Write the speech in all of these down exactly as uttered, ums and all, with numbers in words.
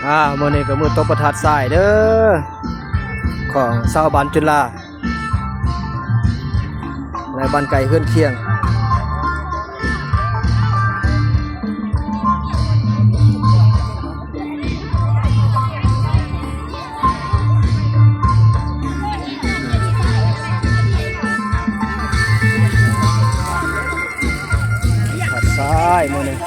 อ่า มื้อนี้ก็มื้อตกประทัดทรายเด้อ ของชาวบ้านจุฬา และบ้านใกล้เฮือนเคียง ประทัดทรายมื้อนี้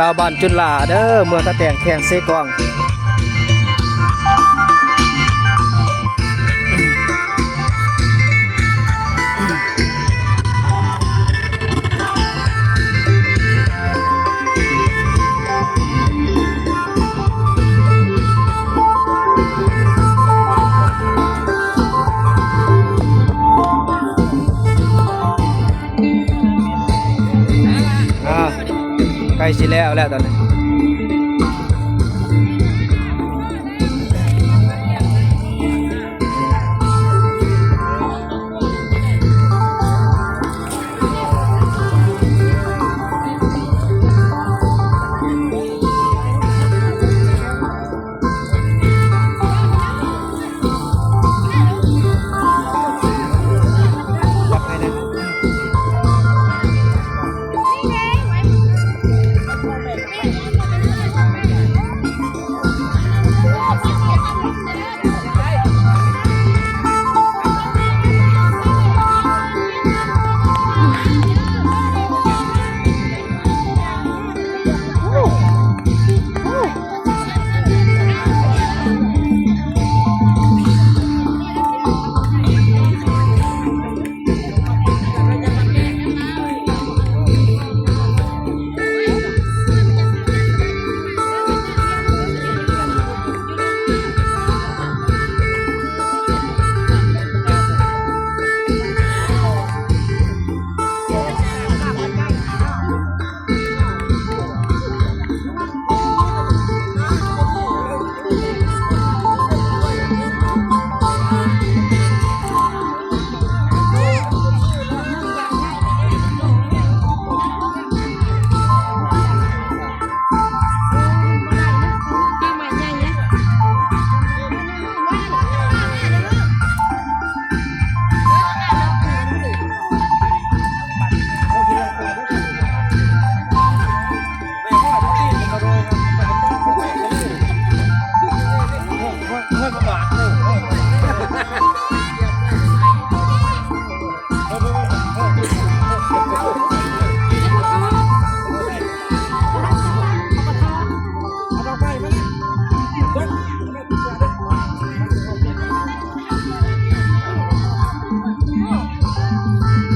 ชาวบ้านจุฬาเด้อ เมืองท่าแตง แขวงเซกอง อ่า ใกล้สิแล้วแล้วตอนนี้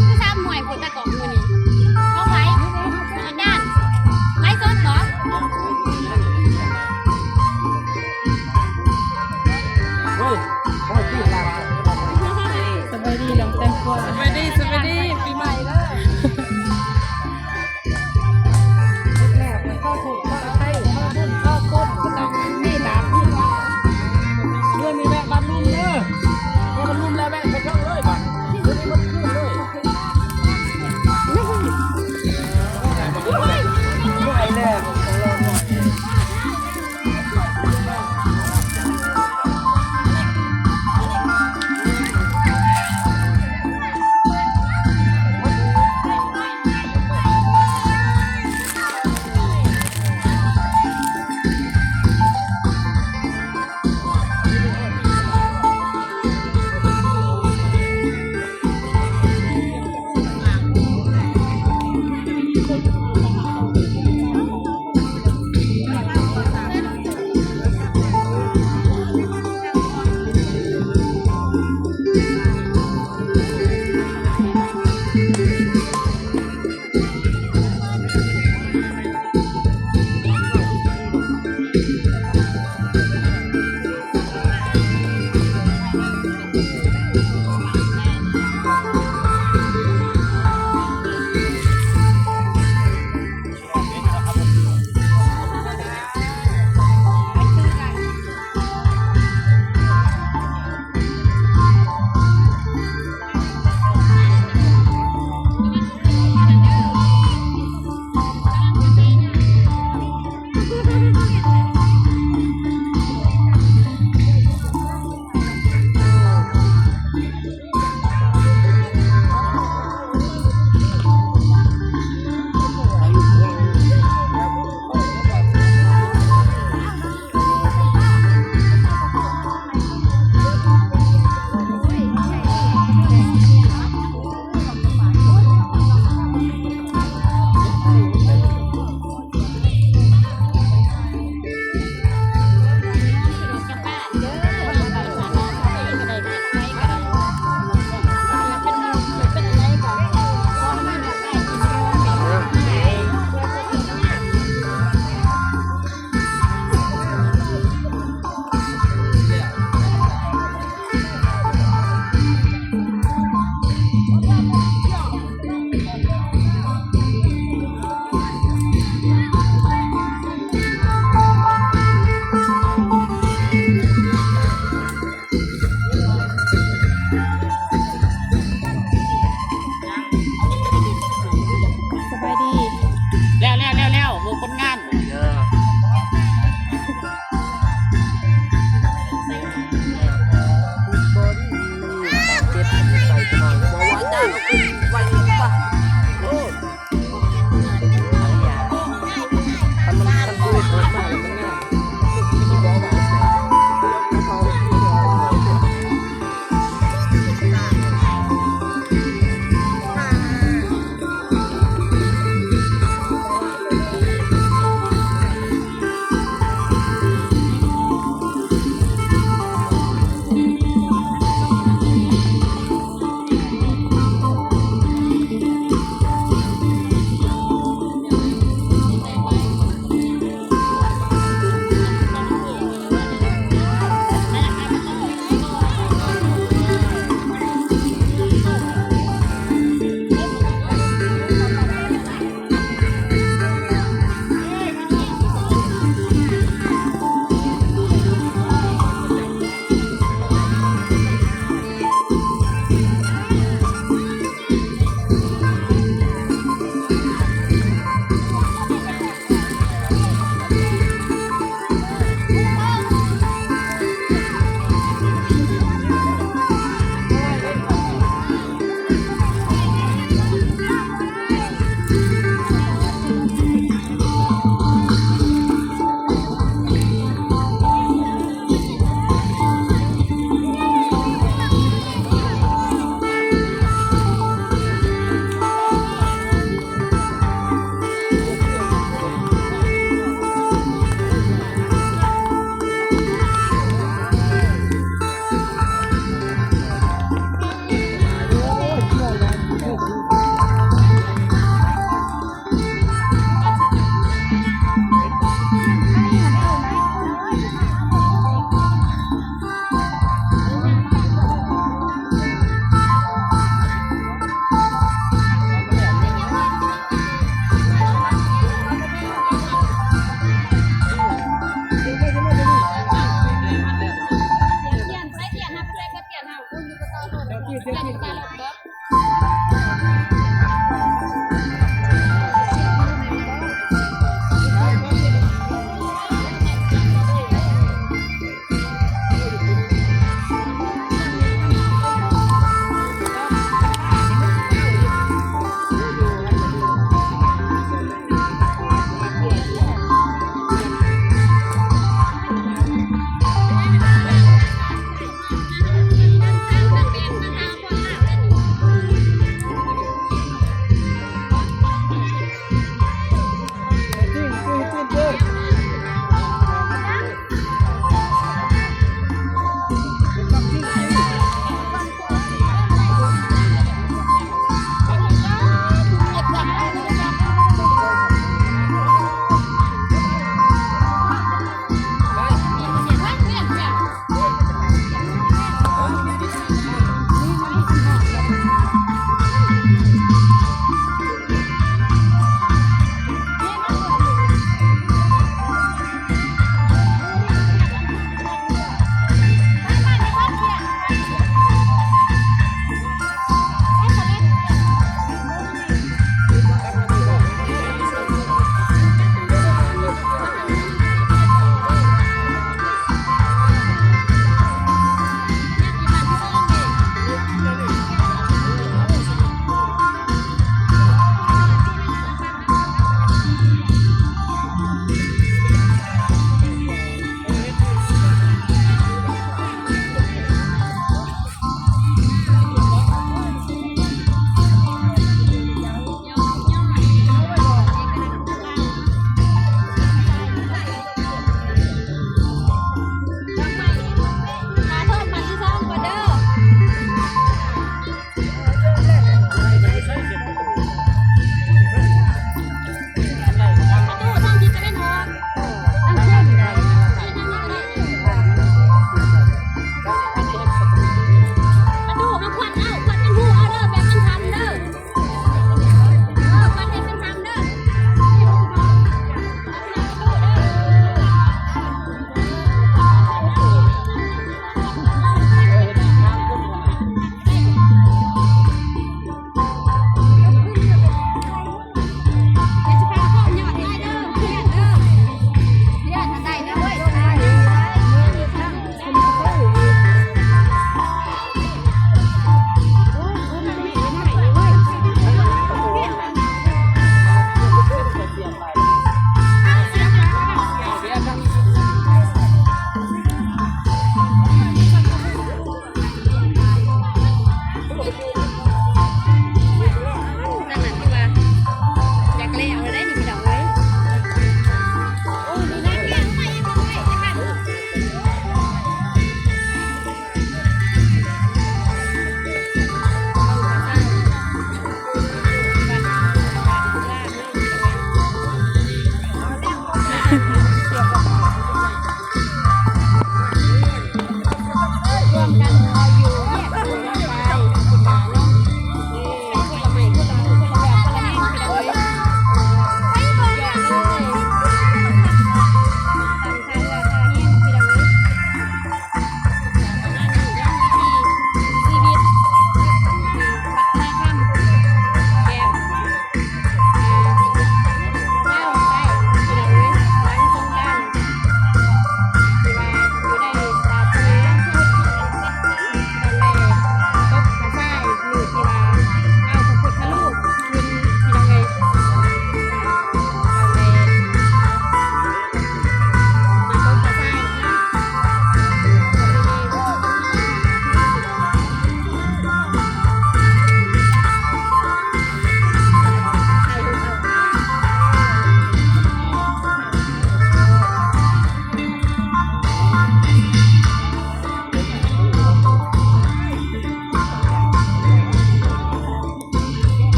คือสามหน่วยพุ้นตะกอกมื้อนี้ ของไผ อาจารย์ ไลฟ์สดเหรอ? เ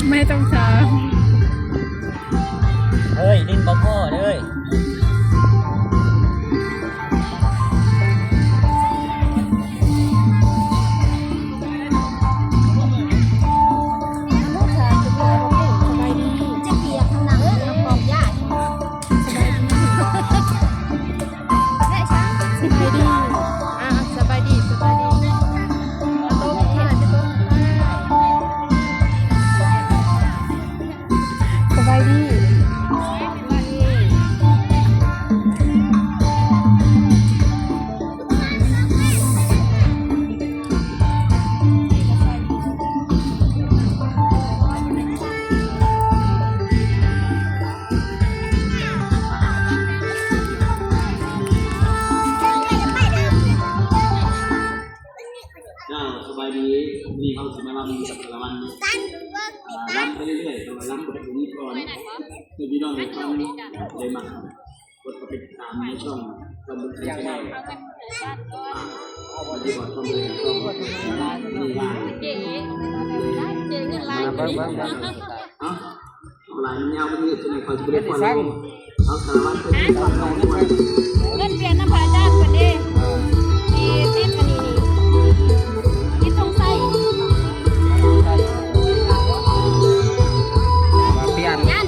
ไม่ต้องถาม เฮ้ย ดินบ่พอเลย สบายดี อ่ะ สบายดี สบายดี สบายดี เจ้า สบายดี นี่เขาสิมาลำกับละวันเนาะ อ่า ลำไปเรื่อยๆ แต่ว่าลำบ่ได้ถึงก่อน ให้พี่น้องได้ฟัง ได้มา กดเข้าไปติดตามในช่อง ลำบุญไทยแชนแนล อ่า วันที่ก่อนช่องเลย ช่องนี่ว่า เจ๊ เจ๊เงินล้าน มาเบิ่ง เบิ่ง เบิ่ง เอ้า เอาหลายมันยาวมันยืดจนในคอยจะได้ฟัง เอาสารวัตรไปฟังเอาด้วย เงินเปลี่ยนน้ำพระอาจารย์เพิ่นเด้ มีติดอันนี้นี่ ติดทงไส้ เปลี่ยน ยัน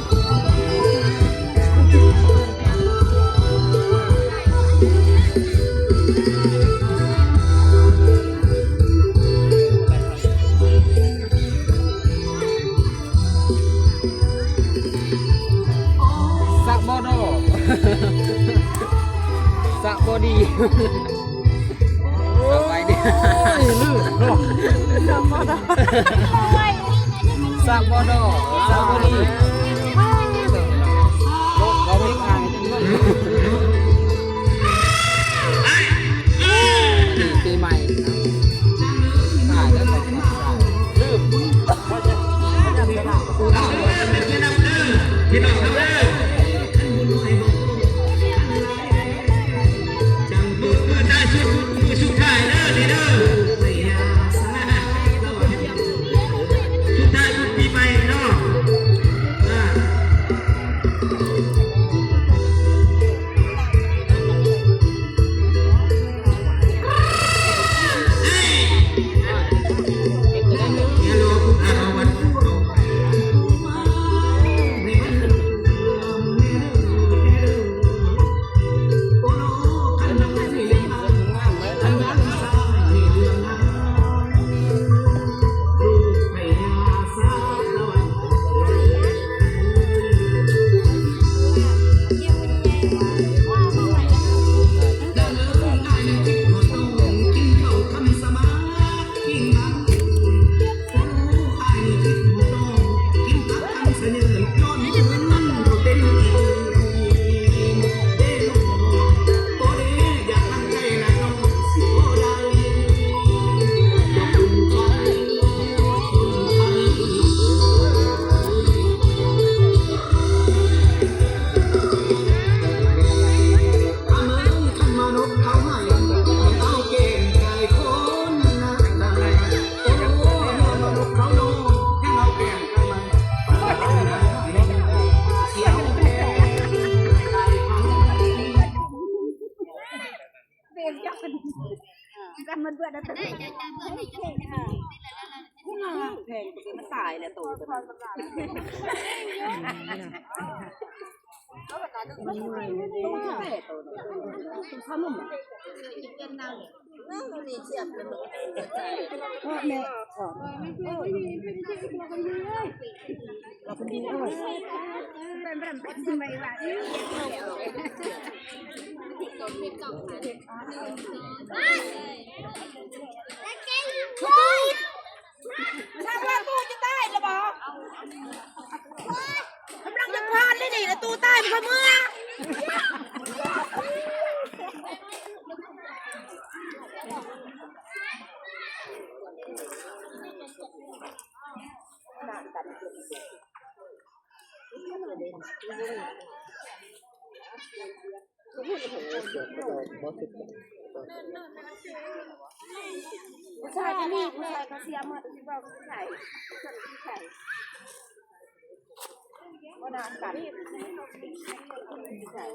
สะบอดอ สะบอดี สบายดี โอ้ย ลื่นเนาะ สะบอดอ สะบอดี รถเขาไม่ขาย ปีใหม่ ถ่ายแล้วก็ลืม พี่น้องเด้อ จังมือ มือท้ายสุด มือสุดท้ายเด้อ นี่เด้อ สุดท้ายบุญปีใหม่เนาะ อ่า เบนจับกันกันมาเพื่อนนะ แพงมันตายแล้วโต ช่างว่าตู้จะตายแล้วบอก กำลังจะพลาดเลยนี่นะ ตู้ตายมันก็เมื่อ ผู้ชายก็มี ผู้ชายก็เสียหมด ที่ว่าผู้ชาย ผู้ชาย บ่นานกัน ผู้ชาย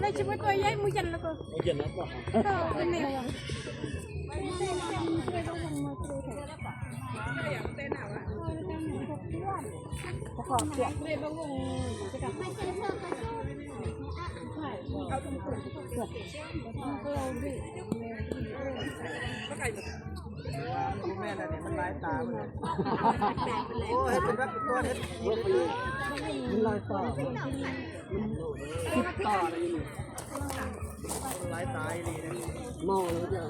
เลยชิมตัวใหญ่มือเย็นแล้วก็ โอ้ย เย็นแล้วป่ะ ก็เป็นเนี่ย ขอเสียง แม่นั่นเนี่ยมันหลายตาเลย โอ้ย เป็นรักเป็นตัวเนี่ย มันหลายตา มันคิดตาอะไรอยู่นี่ มันหลายตาอีหลีนะ เมาแล้วจ้ะ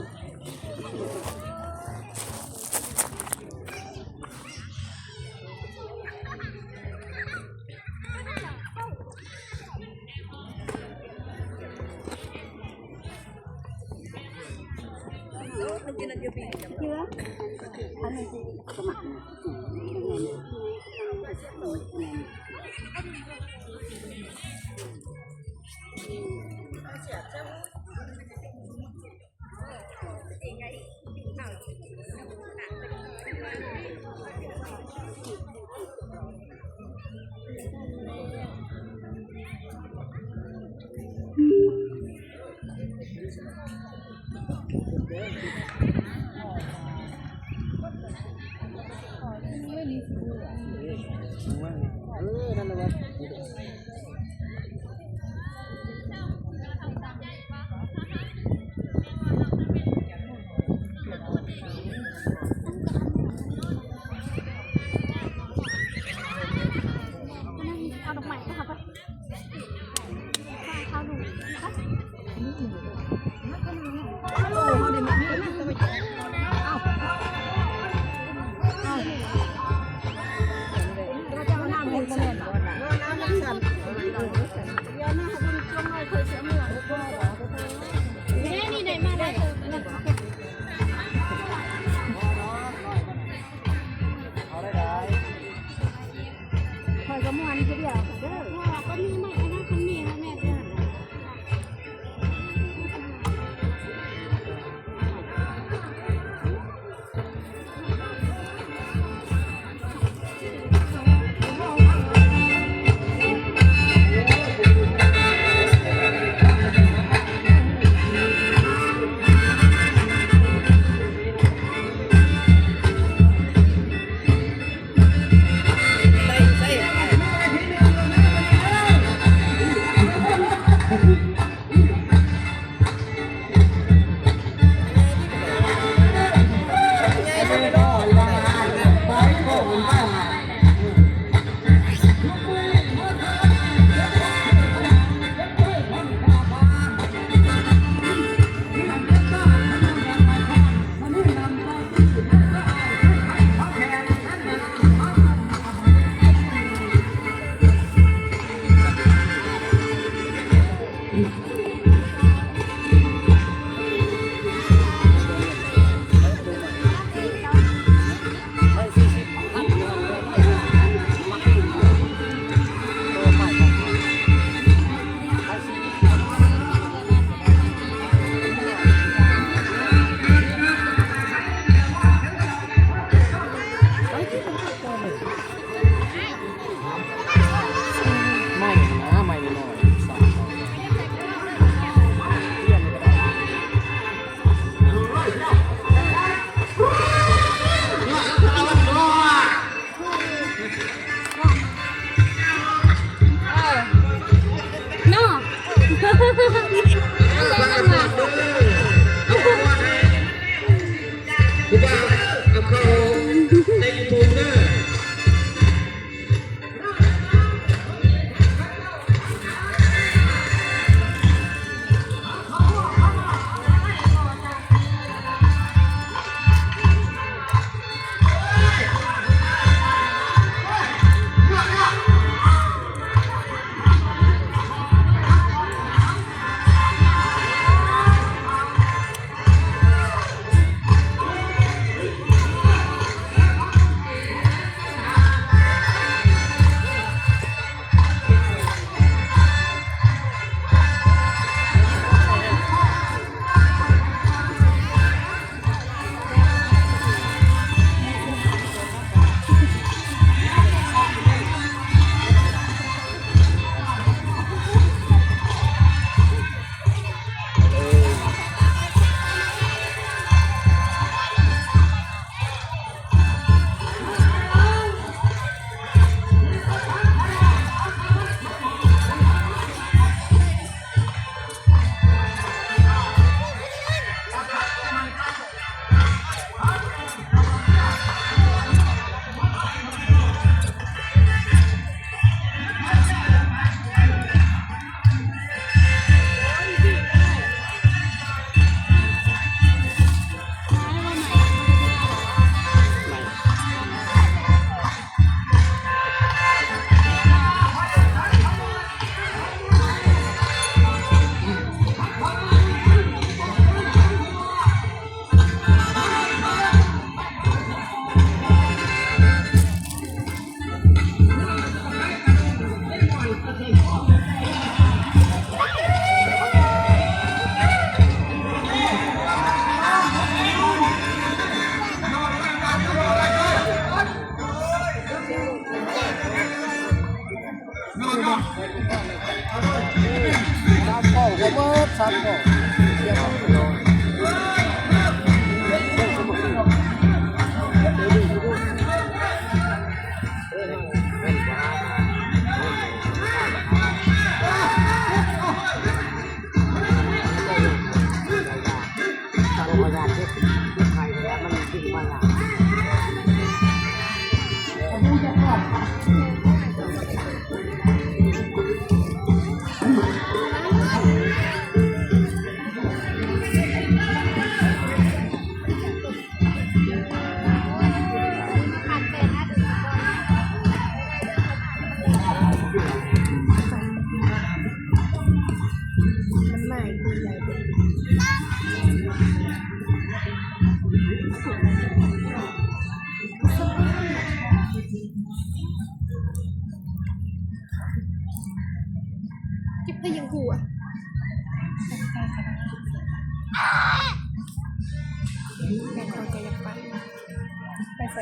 เชื่อ อันนี้คือสมัคร เออ นั่นแหละวะ เอาดอกไม้นะคะ ข้าวหนูนะคะ เราจะเอาน้ำให้กันเลยเหรอ น้ำมันสั่น แต่ข้อยก็อยากไป ไปไ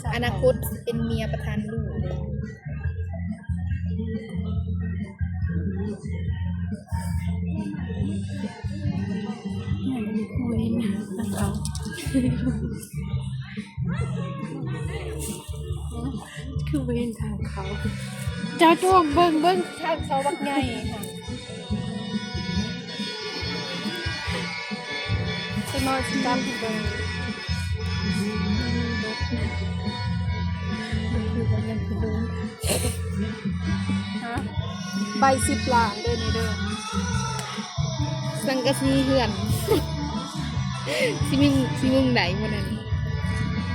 ส อนาคตเป็นเมียประธานลูก เห็นเขา คือบ่เห็นทางเขา เจ้าจ้วงเบิ่ง เบิ่งทางเขาบักใหญ่ค่ะ จะนอนสิกลับเบิ่ง บ่คือว่ายังคือดู ฮะ ใบสิบล้านเด้อนี่เด้อ สังกะสีเฮือน สิมุง สิมุงใดมื้อนั้น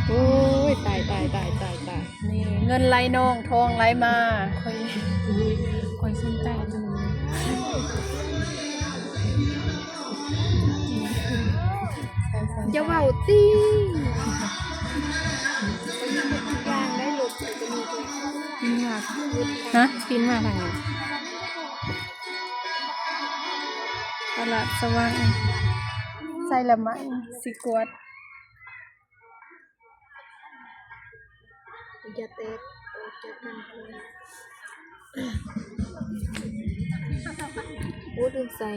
โอ้ย ตาย ตาย ตาย ตาย ตาย นี่เงินไหลนองทองไหลมา ข้อย ข้อยสนใจตัวนี้ อย่าเว้าติ ย่างได้ลูก ปีนมา ฮะ ปีนมาทางนี้ ตลาดสว่าง ใส่ละไหม สิกวด อย่าแตกออกจากกัน โอ้ ลืมใส่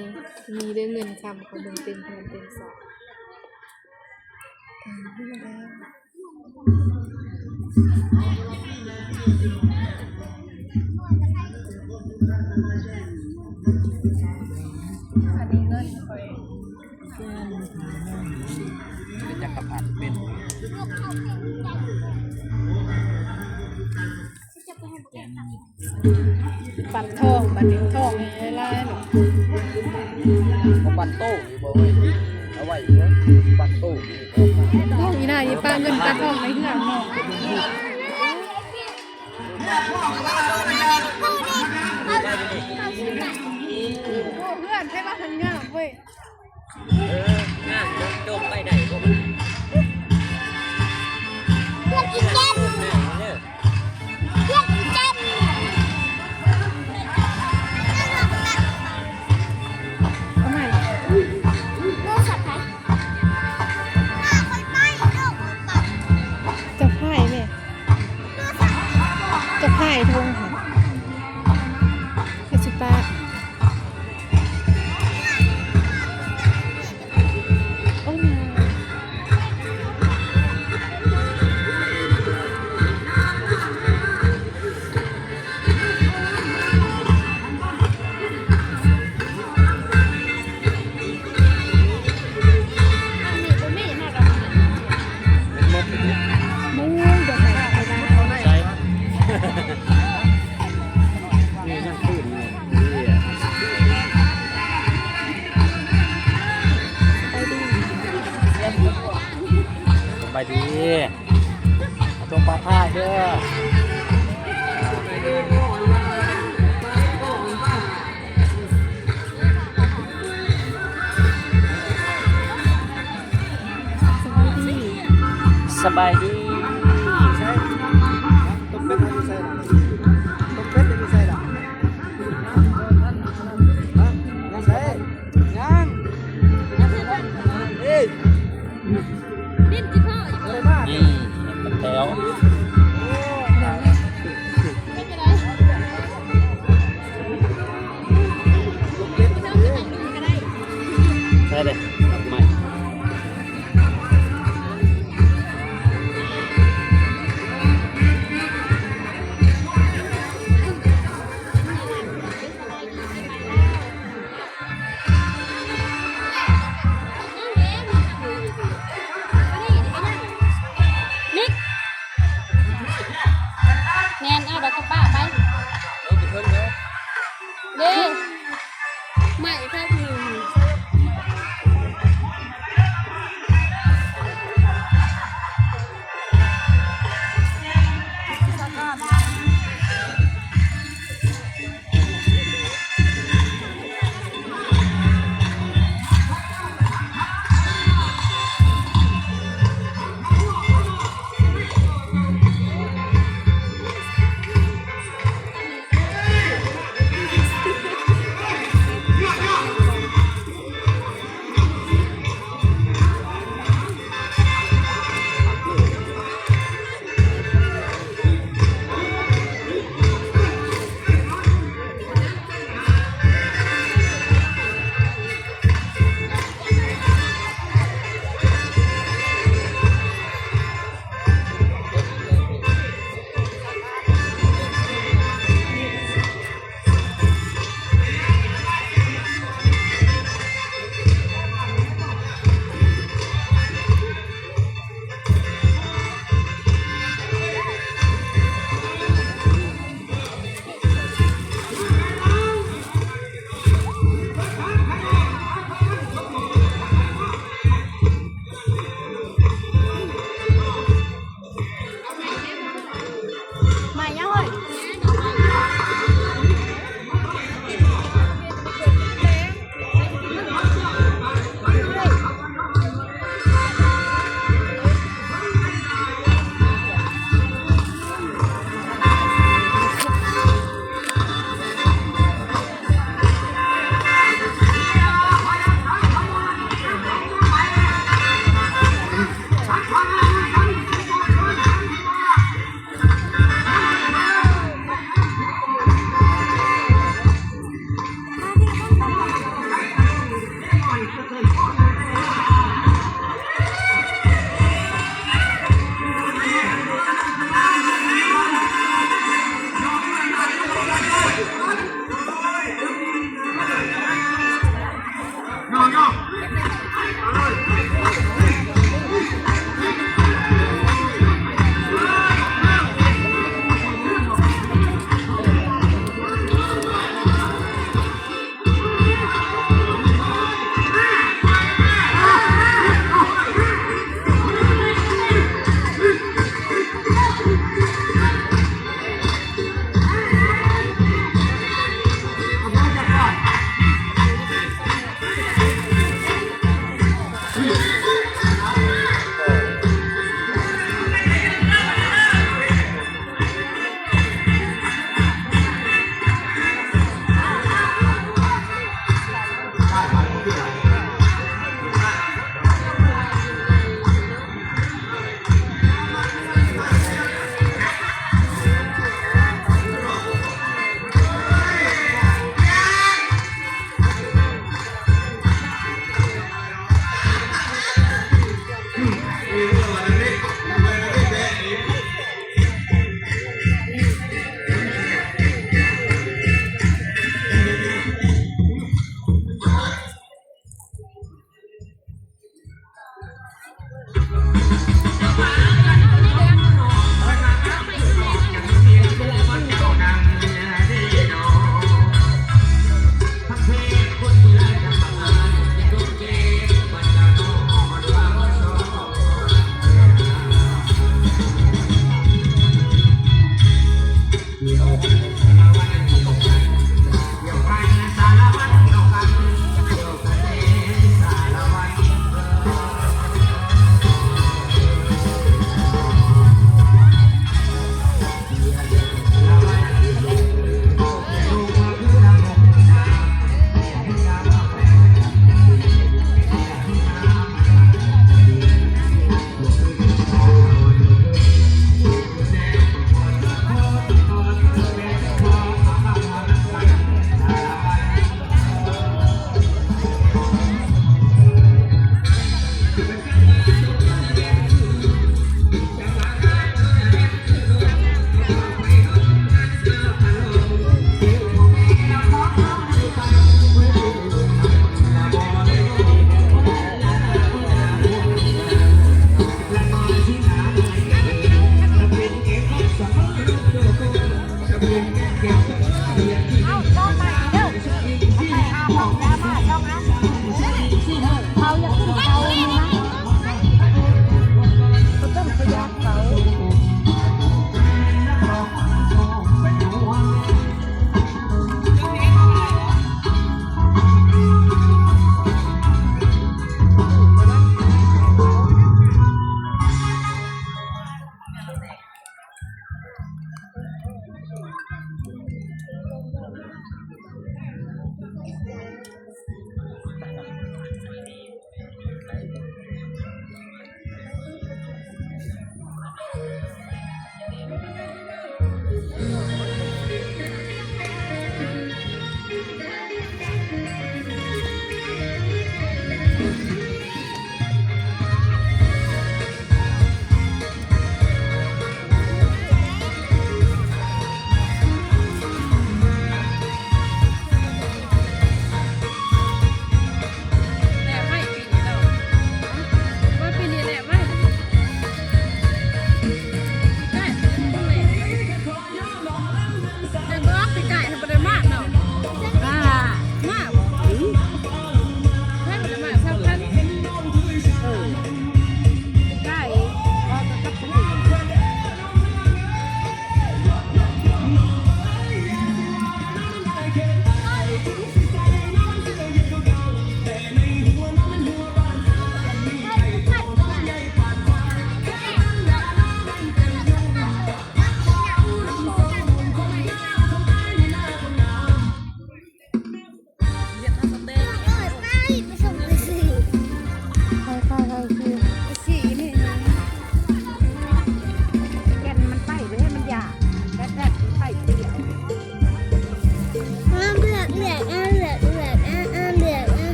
มีเด้อเงินคำ เขาเบิ่งเต็มเฮือนเต็มซอก อืม อันนี้เงินข้อย เป็นจักรพรรดิเป็น ปันทอง ปันทองให้หลายๆ ลูก เอาปันโต้อยู่บ่เว้ย เอาไว้อยู่บ่ ปันโต้อยู่บ่ โอ้ย อีน่า อีป้าเงินป้าทองในเฮือนเนาะ โอ้ เฮือนไผว่าหันงามเว้ย เออ งานจบไปได้บ่มัน เพื่อนอีเจน เด้อ เพื่อนอีเจน เอาใหม่ โทรศัพท์ไผ เจ้าไผแม่ เจ้าไผโทรหา เจ้าสิปะ โอ้ย มู้ย เดี๋ยวไป ใช่ นี่นั่งตื่นอยู่ สบายดี จงปลาผ้าเด้อ สบายดี สบายดี ใช่ ตกเป็ดอยู่ใส่ล่ะ ตกเป็ดอยู่ใส่ล่ะ ฮะ ยังใส่ ยัง เอ้ย นี่ แถว ใช่เลย ดอกไม้ นิก แม่น เอาดอกกระป้าไป เด้ ใหม่ภาคหนึ่ง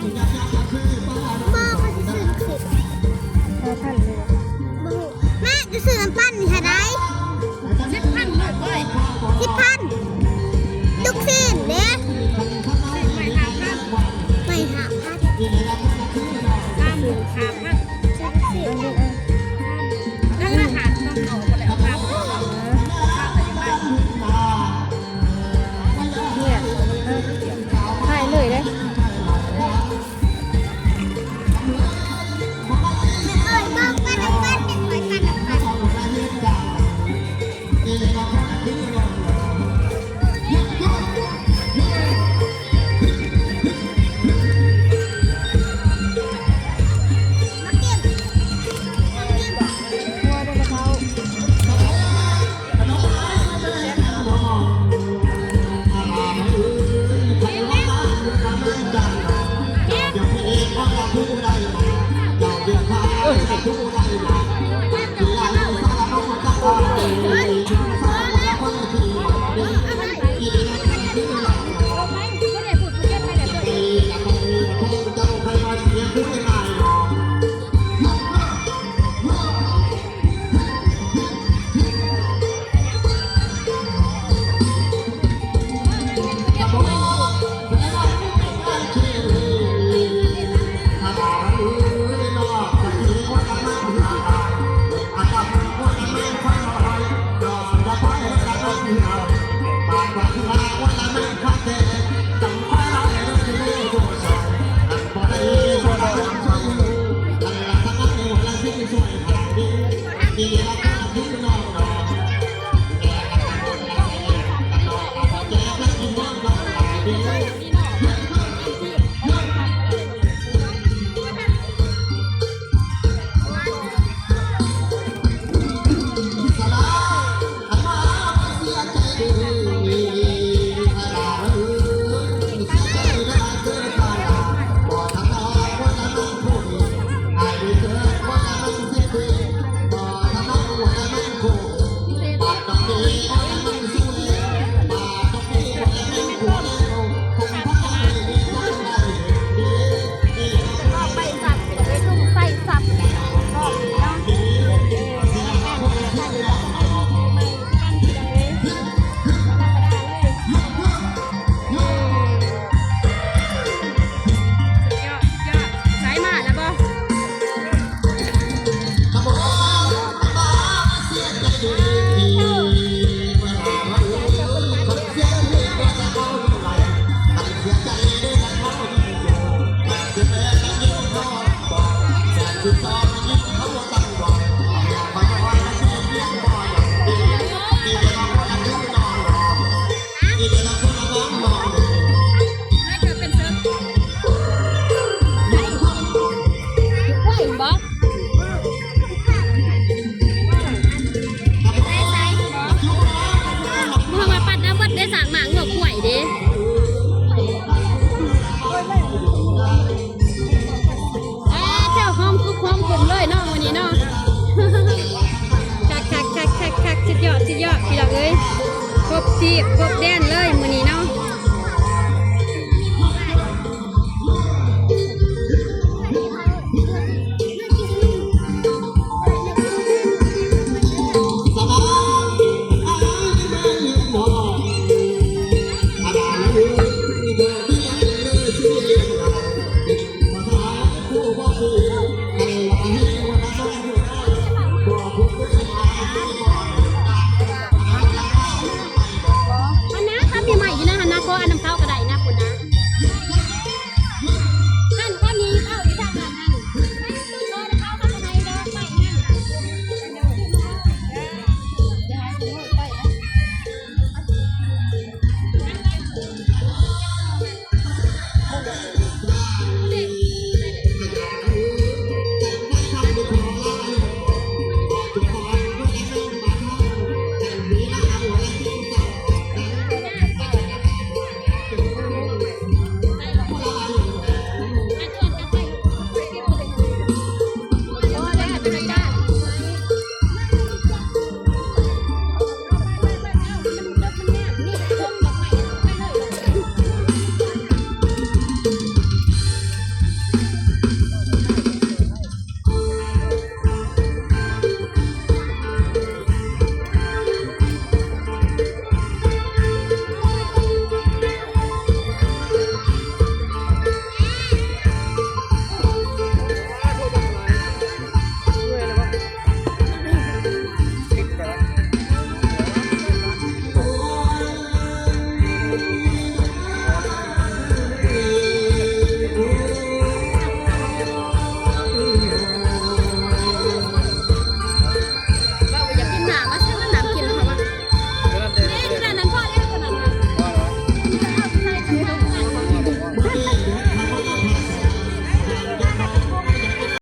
บ่ เขาสิซื้อสิ ห้าพันเลย บ่ฮู้ แม่จะซื้อน้ำปั่นนี่เท่าใด สิบพันลูกเอ้ย สิบพัน ลูกชิ้นเด้ ซื้อไม้ห้าพัน ไม้ห้าพัน สามลูกห้าพัน ซื้อลูกชิ้น นั่นละหาดต้องเอาไปแล้วครับ เนี่ย เออ ถ่ายเลยเด้ เมื่อมาปัดน้ำวัดได้สางหมางหัวข่วยเด้ อ่า เจ้าหอมคุกหอมกลุ่มเลยเนาะ วันนี้เนาะ คักคักคักคักคัก สุดยอด สุดยอด พี่น้องเอ้ย ครบทีบ ครบแดน